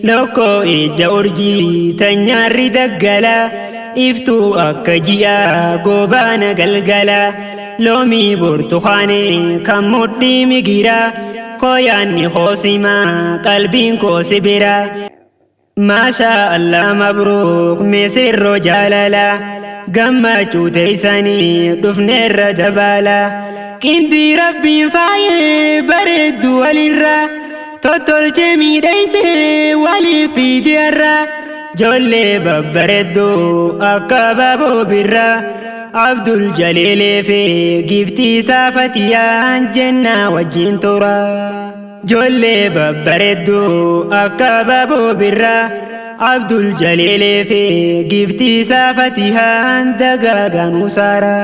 Lokkoo ija urjii tanyaarri daggala iftuu akka ji'a goobaana galgala loomii burtukaanee kan mudhii migira kooyaanni koosimaa qalbiin koosi bira. Maashaa Allah mabruuk misirroo jaalala gammachuu teessanii dhufneerra dabala qindii rabbiin faayee bareeddu walirra tottolchee miidhaysee waliif fiidiyarra joollee babbareedduu akka abaaboo birra Abdul Jaliilee fi giftii isaa Fatiyaan jennaa wajjin tura. Joollee babbareedduu akka abaaboo birra Abdul Jaliilee fi giftii isaa Fatiyaan dagaagaan usaara.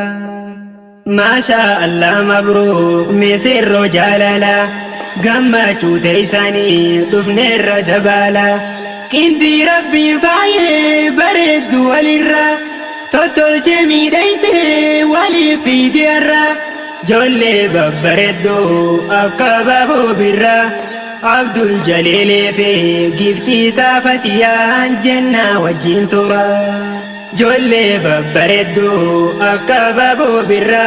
Maashaa Allah mabruuk misirroo jaalala gammachuu teessanii dhufneerra dabala qindii rabbiin faayee bareeddu walirra tottolchee miidhaysee waliif fiidiyarra joollee babbareedduu akka abaaboo birra Abdul Jaliilee fi giftii isaa Fatiyaan jennaa wajjin tura. Joollee babbareedduu akka abaaboo birra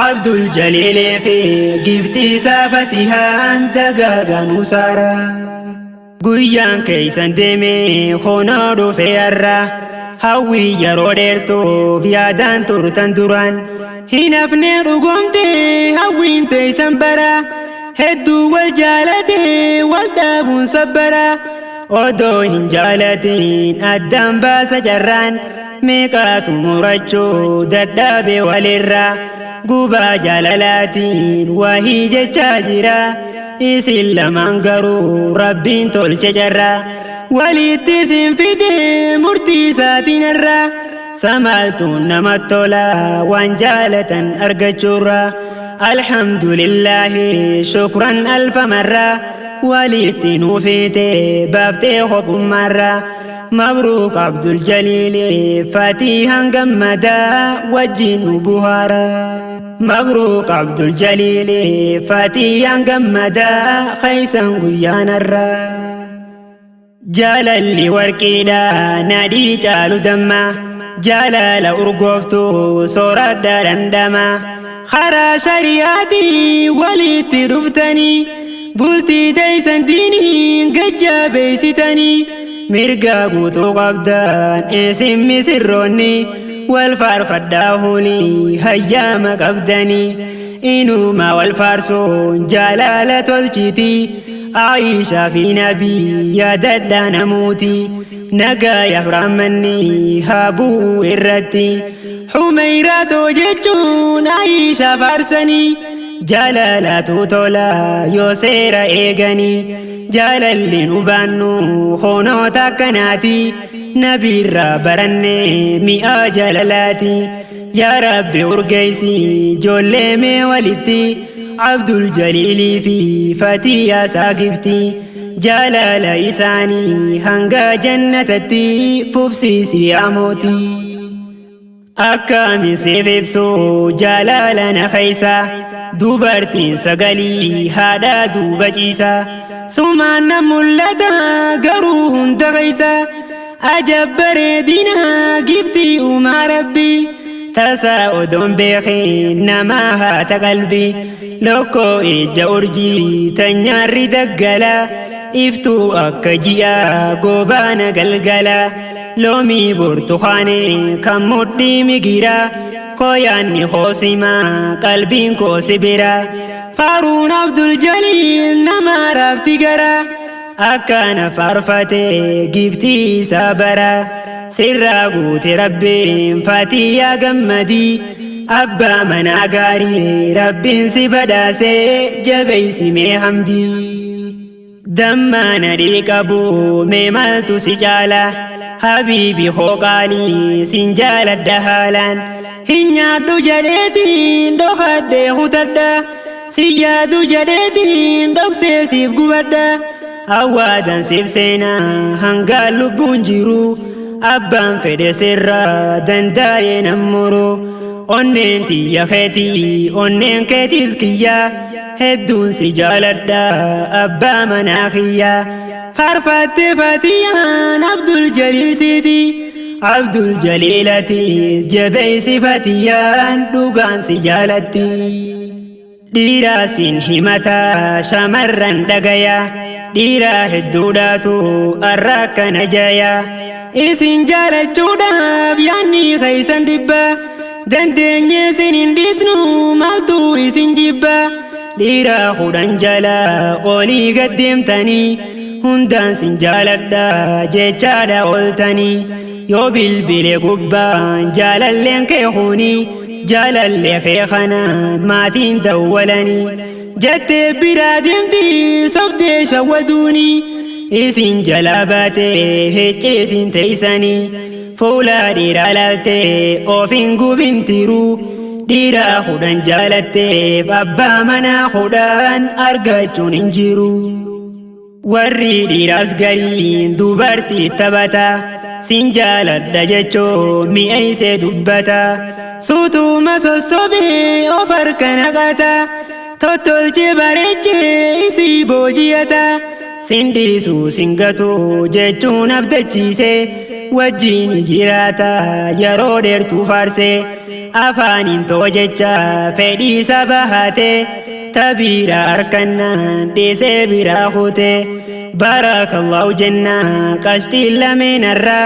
Abdul Jaliilee fi giftii isaa Fatiyaan dagaagaan usaara. Guyyaan keeysan deemee honoo dhufe har'a hawwii yeroo dheertuuf yaadaan turtan duraan hin hafne dhugoomte hawwiin teeysan bara hedduu wal jaalate wal dhaabuun sabbara odoo hin jaalatin addaan baasa jarraan meeqaatu murachuu dadhabe walirra gubaa jaalalaatiin wahii jechaa jira isin lamaan garuu rabbiin tolche jarra walitti isin fide murtii isaatiin irra samaaltuun namatti tola waan jaalatan argachuurra alhamdulillaahi shukran alfa marra walitti nuufite baaftee kophummaarra mabruuk Abdul Jaliili Fatihaan gammadaa wajjin nu buhaara. Mabruuk Abdul Jaliili Fatiyaan gammadaa keeysan guyyaanarra. Jaalalli warqiidha nadhii caalu damma jaalala urgooftuu sooradha dhandhama karaa shari'aatii walitti dhuftanii bultii teeysan diiniin gajjabeessitanii mirga guutuu qabdan isin misirroonni wal faarfadhaa hulii hayyaama qabdanii inuma wal faarsuun jaalala tolchiti Aishaa fi Nabii yaadadhaa namuuti nagayaaf raammanni haa bu'u irratti Humeyraatoo jechuun Aishaa faarsanii jaalalatu tola yoo seera eeganii jaalalli nu baannu honoota akkanaati nabiirraa baranne mi'a jaalalaati yaa rabbi urgeessi ijoollee mee walitti Abdul Jaliilii fi Fatiyaa saakifti jaalala isaanii hanga jannatatti fufsiisi yaa mootii. Akkamiin siif ibsu jaalala na keessa dubartiin sagalii haadha duuba ciisa sumaan na mul'ata garuu hunda keessa ajab bareedina giftii uumaa rabbii tasa odoon beekin nama haata qalbii lokkoo ija urjii tanyaarri daggala iftuu akka ji'a goobaana galgala loomii burtukaanee kan mudhii migira kooyaanni koosimaa qalbiin koosi bira faaruun Abdul Jaliil nama raabti gara akkana faarfate giftii isaa bara sirraa guute rabbiin Fatiyaa gammadii abbaa manaa gaarii rabbiin si badhaasee jabeessi mee hamdii. Damma nadhii qabu mee maaltu si caala habiibi hoo qaalii sin jaaladha haalaan hin nyaadhu jedheetiin dhokadhee kutadha si yaadu jedheetiin dhoksee siif gubadha awwaadan siif seenaa hanga lubbuun jiru abbaan fedhe sirra danda'ee nammuru onneen tiyya keetii onneen keetiis kiyya hedduun si jaaladha abbaa manaa kiyya. Faarfatte Fatiyaan Abdul Jaliil siiti. Abdul Jaliilati jabeeysi Fatiyaan dhugaan si jaalatti. Dhiiraa siin himata shamarran dhagaya, dhiiraa hedduudhaatu arra akkana jaya. Isin jaalachuudhaaf yaanni keeysan dhibba, dandeenye isin hin dhiisnu, maaltu isin jibba? Dhiiraa 10 jala olii gad deemtanii hundaan sin jaaladha jechaadha ooltanii. Yoo bilbile gubbaan jaalalleen kee kuni, jaalallee kee kana maatiin dawwalanii jettee biraa deemti sobdee shawwaduuni. Isin jalaa baatee hecceetiin teeysanii fuula dhiiraa laaltee ofiin gubintiruu. Dhiiraa 10 jaalatteef abbaa manaa 10 argachuun hin jiru. Warri dhiiraas gariin dubartii taphata, sin jaaladha jechoo mi'eessee dubbata. Suutuma sossobee of harka naqata, tottolchee bareechee isii booji'ata. Sin dhiisuu sin gatu jechuun abdachiise, wajjin jiraata yeroo dheertuu faarse. Afaaniin too jecha fedhii saba haate, tabiira harkannaan dhiisee biraa kute. Baarakallahu jenna qashtiin lameenarra,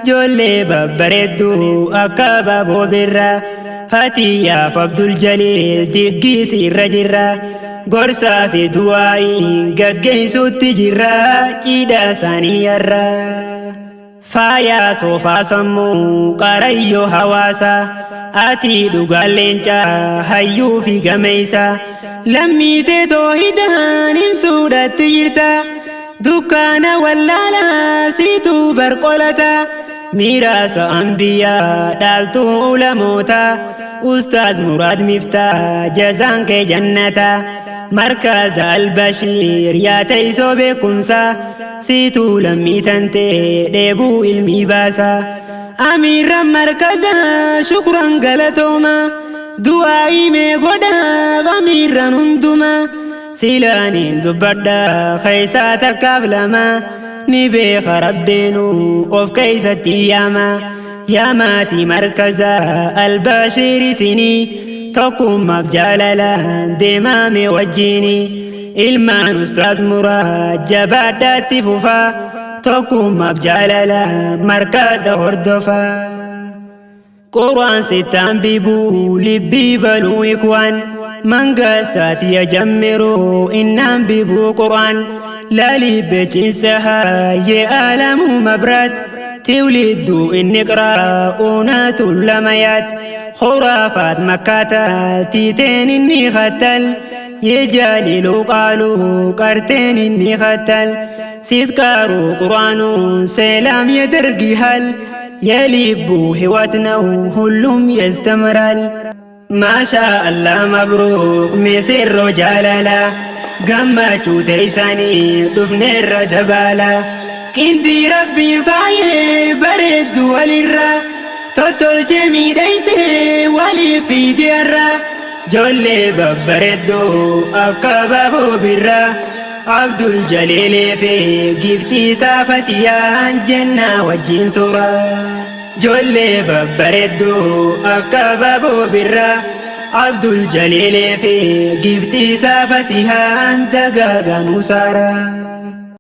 ijoollee babbareedduu akka abaaboo birra. Fatiyyaaf Abdul Jaliil diggiisi irra jirra, gorsaa fi du'aa'iin gaggeessuutti jirra cidha isaanii yarra. Faayaa soofaa sammuu qarayyoo hawaasa, ati dhugaan leencaa hayyuu fi gameessa. Lammiitee toohidaan ibsuudhaatti jirta, dukkaana wallaalaa siituu barqolata. Miiraasa ambiyaa dhaaltuu ulamoota, Ustaaz Muraad Miftaa jazaan kee jannata. Markaza Albashiir yaa teessoo beekumsa, siituu lammii tantee dheebuu ilmii baasa. Amiirran markaza shukran galatooma, du'aa'ii mee godhaaf amiirran hunduma. Silaaniin dubbadha keessaa takkaaf lama, ni beeka rabbiinu of keessatti yaama. Yaa maatii markaza Albashiir isinii tokkummaaf jaalalaan deemame wajjini. Ilmaan Ustaaz Muraad jabaadhaatti fufaa, tokkummaaf jaalalaan markaza hordofaa. Quraan sittaan bibuu libbii baluu ikwaan, mangasaati yajammiru innaan bibuu quraan. Laalibbechiinsaha ye'aalamu mabrat, tiwliddu inni qiraa'uunatu lamayaat. Khuraafaat makkaata tiiteen inni khattal, yejaalilu qaaluu qarteen inni khattal. Sidqaaru quraanu seelaam yedargihal, የልቡ ህይወት ነው ሁሉም ያስተምራል። ማሻ አላህ መብሩክ ሚስሮ ጃላላ፣ gammachuu teessanii dhufneerra dabaala. Qindii rabbiin faayee bareeddu walirra, tottolchee miidhaysee waliif fiideerra. Ijoollee babbareedduu akka abaaboo birraa, Abdul Jaliilee fi giftii isaa Fatiyaan jennaa wajjin tura. Ijoollee babbareedduu akka abaaboo birraa, Abdul Jaliilee fi giftii isaa Fatiyaan dagaaganuu saara.